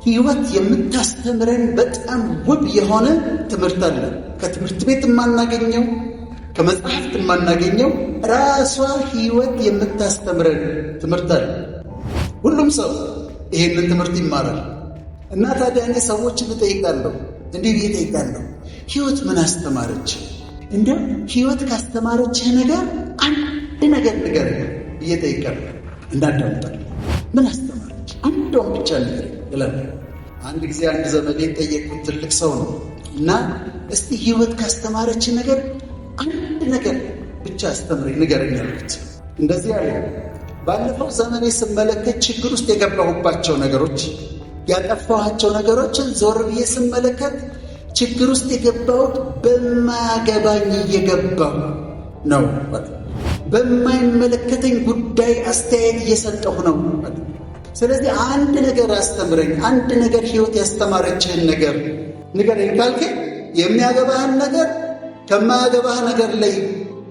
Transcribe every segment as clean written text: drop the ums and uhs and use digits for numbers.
ህይወት የምታስተምረን በጣም ውብ የሆነ ትምህርት አለ። ከትምህርት ቤት የማናገኘው፣ ከመጽሐፍት የማናገኘው፣ ራሷ ህይወት የምታስተምረን ትምህርት አለ። ሁሉም ሰው ይሄንን ትምህርት ይማራል። እና ታዲያ እኔ ሰዎችን እጠይቃለሁ፣ እንዲህ ብዬ እጠይቃለሁ፣ ህይወት ምን አስተማረች? እንዲያው ህይወት ካስተማረችህ ነገር አንድ ነገር ንገረኝ ብዬ እጠይቃለሁ። እንዳዳምጣለሁ። ምን አስተማረች? አንዷን ብቻ ንገረኝ እላለሁ። አንድ ጊዜ አንድ ዘመዴን ጠየቅኩት፣ ትልቅ ሰው ነው፣ እና እስቲ ህይወት ካስተማረች ነገር አንድ ነገር ብቻ አስተምረኝ፣ ንገረኝ አልኩት። እንደዚህ አለ። ባለፈው ዘመኔ ስመለከት ችግር ውስጥ የገባሁባቸው ነገሮች፣ ያጠፋኋቸው ነገሮችን ዞር ብዬ ስመለከት ችግር ውስጥ የገባሁት በማያገባኝ እየገባሁ ነው። በማይመለከተኝ ጉዳይ አስተያየት እየሰጠሁ ነው። ስለዚህ አንድ ነገር አስተምረኝ፣ አንድ ነገር ህይወት ያስተማረችህን ነገር ንገረኝ ካልከኝ የሚያገባህን ነገር ከማያገባህ ነገር ላይ፣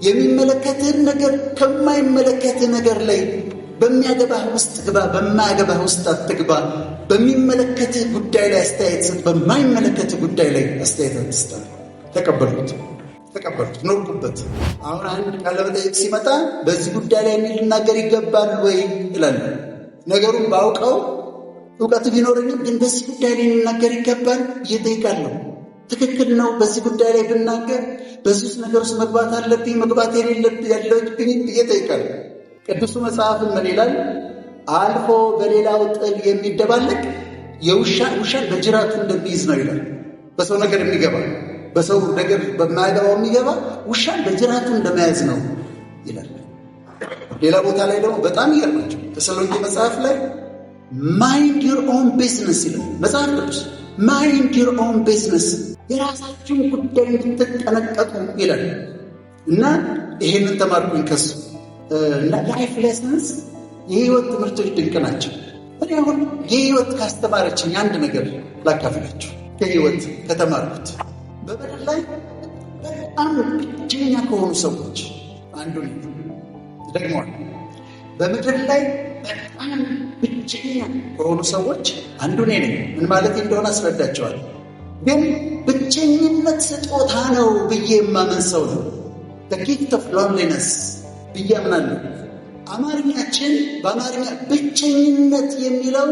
የሚመለከትህን ነገር ከማይመለከትህ ነገር ላይ፣ በሚያገባህ ውስጥ ግባ፣ በማያገባህ ውስጥ አትግባ። በሚመለከትህ ጉዳይ ላይ አስተያየት ስጥ፣ በማይመለከትህ ጉዳይ ላይ አስተያየት አትስጥ። ተቀበልኩት፣ ተቀበልኩት፣ ኖርኩበት። አሁን አንድ ቃለ መጠይቅ ሲመጣ በዚህ ጉዳይ ላይ እኔ ልናገር ይገባል ወይ እላለሁ። ነገሩን ባውቀው፣ እውቀቱ ቢኖረኝም ግን በዚህ ጉዳይ ላይ ልናገር ይገባል እጠይቃለሁ። ትክክል ነው በዚህ ጉዳይ ላይ ብናገር? በዚህ ውስጥ ነገር ውስጥ መግባት አለብኝ፣ መግባት የለብኝ ብዬ እጠይቃለሁ። ቅዱሱ መጽሐፍን ምን ይላል? አልፎ በሌላው ጥል የሚደባለቅ ውሻን በጅራቱ እንደሚይዝ ነው ይላል። በሰው ነገር የሚገባ፣ በሰው ነገር በማያገባው የሚገባ ውሻን በጅራቱ እንደመያዝ ነው ይላል። ሌላ ቦታ ላይ ደግሞ በጣም ይገርማቸው ተሰሎንቄ መጽሐፍ ላይ "Mind your own business" ይላል መጽሐፍ ቅዱስ። "Mind your own business"፣ የራሳችሁን ጉዳይ እንድትጠነቀቁ ይላል። እና ይሄንን ተማርኩኝ ከሱ። እና life lessons፣ የህይወት ትምህርቶች ድንቅ ናቸው። እኔ አሁን የህይወት ካስተማረችኝ አንድ ነገር ላካፍላችሁ። ከህይወት ከተማርኩት፣ በምድር ላይ በጣም ብቸኛ ከሆኑ ሰዎች አንዱ ነኝ። ደግመዋል። በምድር ላይ በጣም ብቸኛ ከሆኑ ሰዎች አንዱ እኔ ነኝ። ምን ማለት እንደሆነ አስረዳቸዋለሁ። ግን ብቸኝነት ስጦታ ነው ብዬ የማምን ሰው ነው። Gift of loneliness ብዬ አምናለሁ። አማርኛችን በአማርኛ ብቸኝነት የሚለው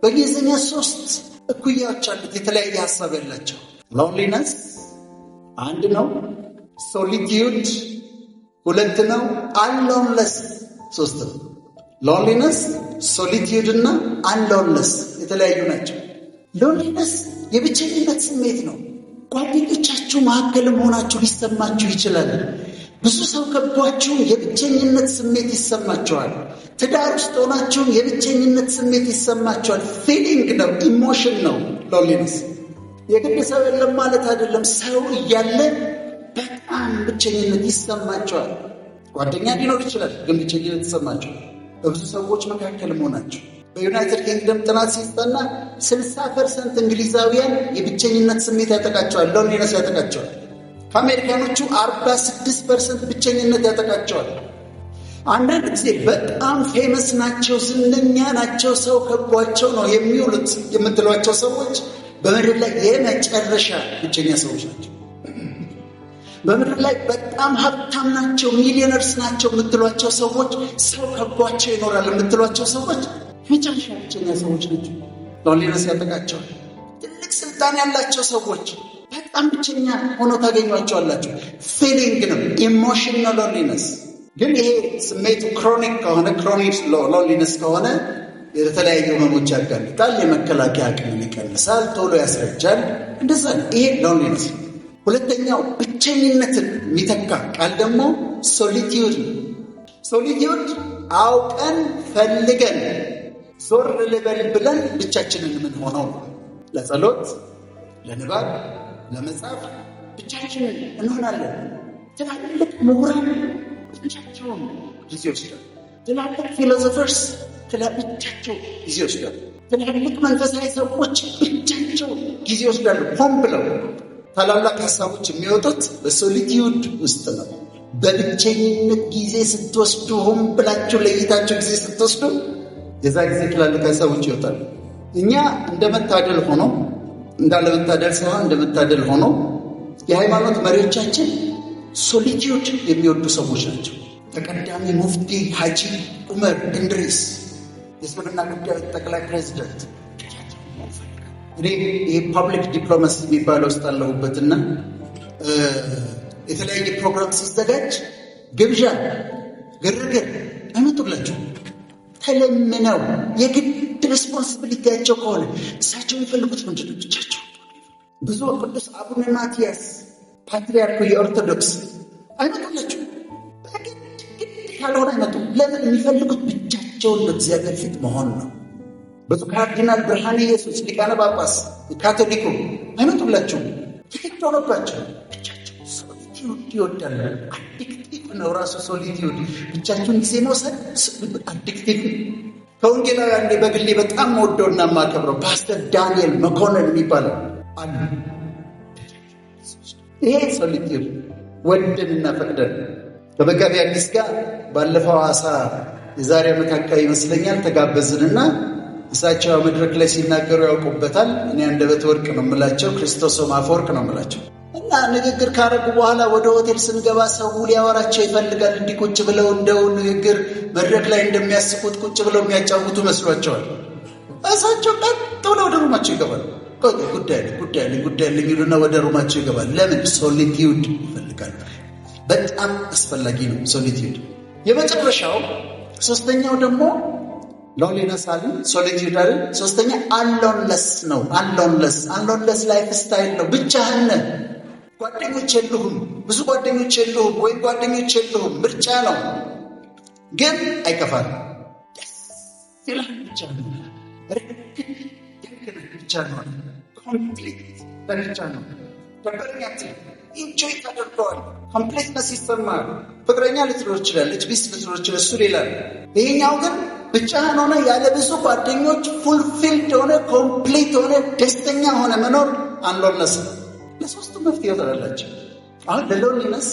በእንግሊዝኛ ሶስት እኩያዎች አሉት፣ የተለያየ ሀሳብ ያላቸው። Loneliness አንድ ነው። Solitude ሁለት ነው። Aloneness ሶስት ነው። Loneliness፣ solitude እና aloneness የተለያዩ ናቸው። Loneliness የብቸኝነት ስሜት ነው። ጓደኞቻችሁ መካከልም ሆናችሁ ሊሰማችሁ ይችላል። ብዙ ሰው ከቧችሁም የብቸኝነት ስሜት ይሰማችኋል። ትዳር ውስጥ ሆናችሁም የብቸኝነት ስሜት ይሰማችኋል። Feeling ነው፣ emotion ነው loneliness። የግድ ሰው የለም ማለት አይደለም። ሰው እያለ በጣም ብቸኝነት ይሰማቸዋል። ጓደኛ ሊኖር ይችላል፣ ግን ብቸኝነት ይሰማቸዋል። በብዙ ሰዎች መካከል መሆናቸው፣ በዩናይትድ ኪንግደም ጥናት ሲጠና 60% እንግሊዛውያን የብቸኝነት ስሜት ያጠቃቸዋል፣ loneliness ያጠቃቸዋል። ከአሜሪካኖቹ 46% ብቸኝነት ያጠቃቸዋል። አንዳንድ ጊዜ በጣም famous ናቸው፣ ዝነኛ ናቸው፣ ሰው ከቧቸው ነው የሚውሉት የምትሏቸው ሰዎች በምድር ላይ የመጨረሻ ብቸኛ ሰዎች ናቸው። በምድር ላይ በጣም ሀብታም ናቸው፣ millionaires ናቸው የምትሏቸው ሰዎች፣ ሰው ከቧቸው ይኖራል የምትሏቸው ሰዎች የመጨረሻ ብቸኛ ሰዎች ናቸው። Loneliness ያጠቃቸዋል። ትልቅ ስልጣን ያላቸው ሰዎች በጣም ብቸኛ ሆነው ታገኟቸዋላችሁ። Feeling ነው፣ emotion ነው loneliness። ግን ይሄ ስሜቱ chronic ከሆነ፣ chronic loneliness ከሆነ የተለያዩ ህመሞች ያጋልጣል። የመከላከያ አቅምን ይቀንሳል፣ ቶሎ ያስረጃል። እንደዛ ነው። ይሄ loneliness። ሁለተኛው ብቸኝነትን የሚተካ ቃል ደግሞ solitude ነው። Solitude አውቀን ፈልገን ዞር ልበል ብለን ብቻችንን የምንሆነው ነው። ለጸሎት፣ ለንባብ፣ ለመጻፍ ብቻችንን እንሆናለን። ትላልቅ ምሁራን ብቻቸውን ጊዜ ይወስዳሉ። ትላልቅ philosophers ብቻቸው ጊዜ ይወስዳሉ። ትላልቅ መንፈሳዊ ሰዎች ብቻቸው ጊዜ ይወስዳሉ። ሆን ብለው ታላላቅ ሀሳቦች የሚወጡት በ solitude ውስጥ ነው። በብቸኝነት ጊዜ ስትወስዱ፣ ሆን ብላችሁ ለይታችሁ ጊዜ ስትወስዱ የዛ ጊዜ ትላልቅ ሀሳቦች ይወጣሉ። እኛ እንደመታደል ሆኖ፣ እንዳለመታደል ሳይሆን እንደመታደል ሆኖ፣ የሃይማኖት መሪዎቻችን solitude የሚወዱ ሰዎች ናቸው። ተቀዳሚ ሙፍቲ ሐጂ ዑመር እንድሪስ፣ የእስልምና ጉዳዮች ጠቅላይ ፕሬዚደንት፣ እኔ ይህ public diplomacy የሚባለው ውስጥ አለሁበትና የተለያየ ፕሮግራም ሲዘጋጅ ግብዣ፣ ግርግር አይመጡላቸው። ተለምነው የግድ responsibility ያቸው ከሆነ። እሳቸው የሚፈልጉት ምንድን ነው? ብቻቸው። ብፁዕ ቅዱስ አቡነ ማትያስ፣ ፓትሪያርኩ የኦርቶዶክስ፣ አይመጡላቸው። በግድ ግድ ካልሆነ አይመጡም። ለምን? የሚፈልጉት ብቻቸውን በእግዚአብሔር ፊት መሆን ነው። ብፁዕ ካርዲናል ብርሃነ ኢየሱስ፣ ሊቃነ ጳጳስ ካቶሊኩ፣ አይመጡላቸውም። ትክክል ሆነባቸው። ብቻቸው solitude ይወዳሉ። Addictive ነው ራሱ solitude። ብቻቸውን ጊዜ መውሰድ addictive። ከወንጌላዊ አንዴ በግሌ በጣም ወደውና የማከብረው ፓስተር ዳንኤል መኮንን የሚባለው አሉ። ይሄ solitude ወደንና ፈቅደን። ከመጋቢ አዲስ ጋር ባለፈው ሐዋሳ የዛሬ ዓመት አካባቢ ይመስለኛል ተጋበዝንና እሳቸው መድረክ ላይ ሲናገሩ ያውቁበታል። እኔ አንደበተ ወርቅ ነው የምላቸው፣ ክርስቶሶም አፈወርቅ ነው የምላቸው። እና ንግግር ካረጉ በኋላ ወደ ሆቴል ስንገባ ሰው ሊያወራቸው ይፈልጋል። እንዲህ ቁጭ ብለው እንደው ንግግር መድረክ ላይ እንደሚያስቁት ቁጭ ብለው የሚያጫውቱ መስሏቸዋል። እሳቸው ቀጥ ብለው ወደ room ኣቸው ይገባል። ጉዳይ አለኝ፣ ጉዳይ አለኝ፣ ጉዳይ አለኝ ይሉና ወደ room ኣቸው ይገባል። ለምን? Solitude ይፈልጋሉ። በጣም አስፈላጊ ነው solitude። የመጨረሻው ሶስተኛው ደግሞ loneliness አለን፣ solitude አለን። ሶስተኛ aloneness ነው። Aloneness lifestyle ነው። ብቻህን፣ ጓደኞች የሉህም፣ ብዙ ጓደኞች የሉህም፣ ወይም ጓደኞች የሉህም። ምርጫ ነው፣ ግን አይከፋል። ደስ ይላል። ብቻህን ብቻ ነው። Complete ለብቻ ነው። ደበረኝ አትልም። Enjoy ታደርገዋል። Completeness ይሰማል። ፍቅረኛ ልትኖር ትችላለች፣ ሚስት ልትኖር ትችላለች። እሱ ሌላ ነው። ይሄኛው ግን ብቻህን ሆነ ያለ ብዙ ጓደኞች fulfilled ሆነ፣ complete ሆነ፣ ደስተኛ ሆነ መኖር aloneness ነው። ለሶስቱ መፍትሄ ትላላቸው። አሁን ለ loneliness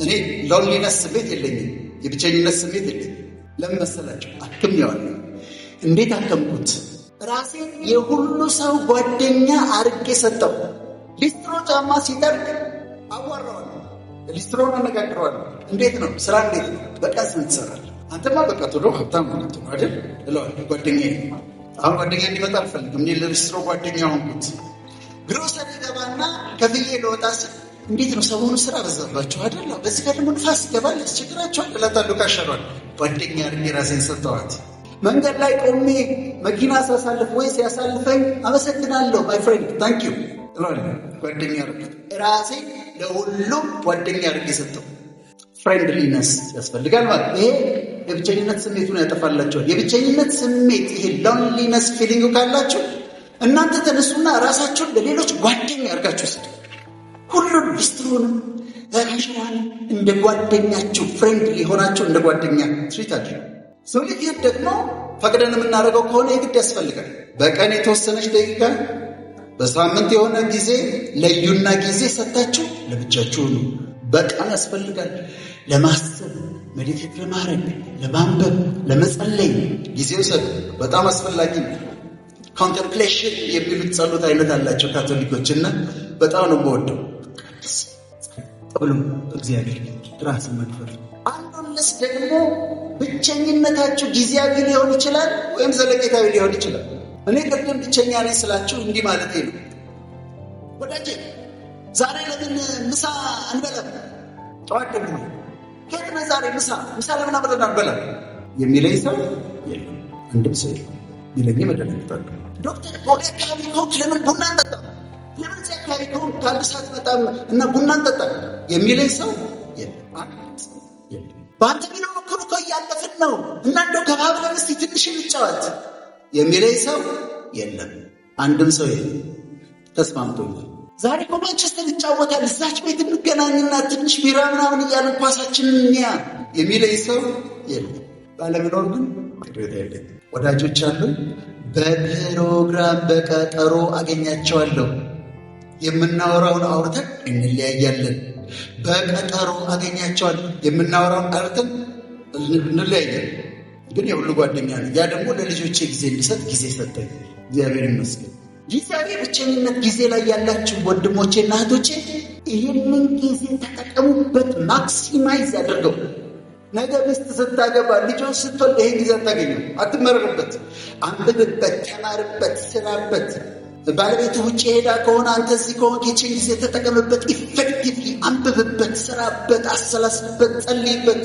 እኔ loneliness ስሜት የለኝም፣ የብቸኝነት ስሜት የለኝም። ለምን መሰላቸው? አክሜዋለሁ። እንዴት አከምኩት? ራሴን የሁሉ ሰው ጓደኛ አርጌ ሰጠው። ሊስትሮ ጫማ ሲጠርግ አዋራዋለሁ፣ ሊስትሮን አነጋግረዋለሁ። እንዴት ነው ስራ? እንዴት ነው? በቀን ስንት ትሰራለህ? አንተማ በቃ ቶሎ ሀብታም ማለት ነው አይደል እለዋለሁ። ጓደኛዬ፣ አሁን ጓደኛ እንዲመጣ አልፈልግም። እኔ ለሊስትሮ ጓደኛ ሆንኩት። ግሮሰሪ ገባና ከፍዬ ለወጣ ስል እንዴት ነው፣ ሰሞኑ ስራ በዛባችሁ አይደል? በዚህ ጋር ደግሞ ንፋስ ይገባል፣ ያስቸግራቸዋል እላታለሁ። Cashier ዋን ጓደኛ አድርጌ ራሴን ሰጠዋት። መንገድ ላይ ቆሜ መኪና ሳሳልፍ ወይ ሲያሳልፈኝ አመሰግናለሁ my friend, thank you እለዋለሁ። ጓደኛ አደረኩት። ራሴ ለሁሉም ጓደኛ አድርጌ ሰጠው። Friendliness ያስፈልጋል ማለት ይሄ የብቸኝነት ስሜቱን ያጠፋላቸዋል። የብቸኝነት ስሜት፣ ይሄ loneliness feeling ካላችሁ እናንተ ተነሱና ራሳችሁን ለሌሎች ጓደኛ አድርጋችሁ ስጡ። ሁሉን፣ ሊስትሮንም cashier ዋንም እንደ ጓደኛችሁ፣ friendly ሆናችሁ እንደ ጓደኛ treat አድርጉ። Solitude ደግሞ ፈቅደን የምናደርገው ከሆነ የግድ ያስፈልጋል። በቀን የተወሰነች ደቂቃ፣ በሳምንት የሆነ ጊዜ ለዩና ጊዜ ሰጥታችሁ ለብቻችሁ ነው። በጣም ያስፈልጋል። ለማሰብ፣ meditate ለማድረግ፣ ለማንበብ፣ ለመጸለይ ጊዜ ውሰዱ። በጣም አስፈላጊ ነው። Contemplation የሚሉት ጸሎት አይነት አላቸው ካቶሊኮች እና በጣም ነው የምወደው። ብሎ እግዚአብሔር ራስን መክፈት። Aloneness ደግሞ ብቸኝነታችሁ ጊዜያዊ ሊሆን ይችላል ወይም ዘለቄታዊ ሊሆን ይችላል። እኔ ቅድም ብቸኛ ነኝ ስላችሁ እንዲህ ማለት ነው። ወዳጄ፣ ዛሬ ለምን ምሳ አንበላም? ጠዋት ደግሞ ከየት ነህ፣ ዛሬ ምሳ ለምን አብረን አንበላም የሚለኝ ሰው የለም። አንድም ሰው የለም። ቢለኝም እደነግጣለሁ። ዶክተር፣ ቦሌ አካባቢ ከሆንክ ለምን ቡና አንጠጣም? ለምን እዚህ አካባቢ ከሆንክ ከአንድ ሰዓት መጣም እና ቡና አንጠጣም የሚለኝ ሰው የለም። አንድ ሰው የለም። በአንተ ቢሮ በኩል እኮ እያለፍን ነው እና እንደው ገባ ብለን እስኪ ትንሽ እንጫወት የሚለኝ ሰው የለም። አንድም ሰው የለም። ተስማምቶኛል። ዛሬ እኮ ማንቸስተር ይጫወታል፣ እዛች ቤት እንገናኝና ትንሽ ቢራ ምናምን እያለን ኳሳችንን እንያ የሚለኝ ሰው የለም። ባለመኖር ግን ቅሬታ የለኝም። ወዳጆች አሉኝ። በፕሮግራም በቀጠሮ አገኛቸዋለሁ። የምናወራውን አውርተን እንለያያለን። በቀጠሮ አገኛቸዋለሁ። የምናወራውን አውርተን እንለያያለን። ግን የሁሉ ጓደኛ ነው። ያ ደግሞ ለልጆቼ ጊዜ እንድሰጥ ጊዜ ሰጠኝ። እግዚአብሔር ይመስገን። ጊዜያዊ ብቸኝነት ጊዜ ላይ ያላችሁ ወንድሞቼና እህቶቼ ይህንን ጊዜ ተጠቀሙበት፣ maximize አድርገው። ነገ ሚስት ስታገባ፣ ልጆች ስትወልድ ይህን ጊዜ አታገኘው። አትመረርበት፣ አንብብበት፣ ተማርበት፣ ስራበት። ባለቤቱ ውጭ ሄዳ ከሆነ አንተ እዚህ ከሆንክ ይህችን ጊዜ ተጠቀምበት። Effectively አንብብበት፣ ስራበት፣ አሰላስብበት፣ ጸልይበት።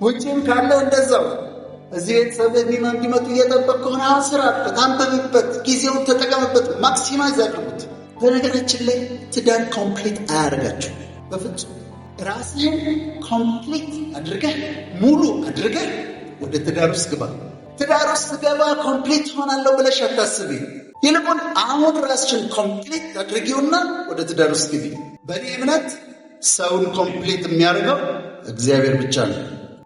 ውጭም ካለ እንደዛው እዚህ ቤተሰብ እንዲመጡ እየጠበቅ ከሆነ አሁን ስራበት፣ አንብብበት፣ ጊዜውን ተጠቀምበት፣ maximize አድርጉት። በነገራችን ላይ ትዳር complete አያደርጋችሁ በፍጹም። ራስህን complete አድርገህ፣ ሙሉ አድርገህ ወደ ትዳር ውስጥ ግባ። ትዳር ውስጥ ገባ complete ሆናለሁ ብለሽ አታስቢ። ይልቁን አሁን ራስሽን complete አድርጊውና ወደ ትዳር ውስጥ ግቢ። በእኔ እምነት ሰውን complete የሚያደርገው እግዚአብሔር ብቻ ነው፣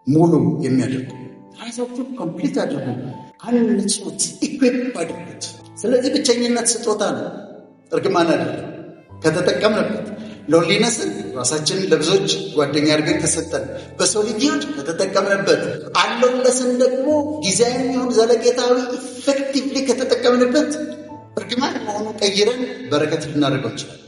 ሙሉ የሚያደርገው። ራሳችሁን complete አድርጉ፣ አንጹት፣ equip አድርጉት። ስለዚህ ብቸኝነት ስጦታ ነው፣ እርግማን አይደለም። ከተጠቀምንበት፣ loneliness ን ራሳችንን ለብዙዎች ጓደኛ አድርገን ከሰጠን፣ በ solitude ከተጠቀምንበት፣ aloneness ን ደግሞ ጊዜያዊ ይሁን ዘለቄታዊ effectively ከተጠቀምንበት እርግማን መሆኑ ቀይረን በረከት ልናደርገው እንችላለን።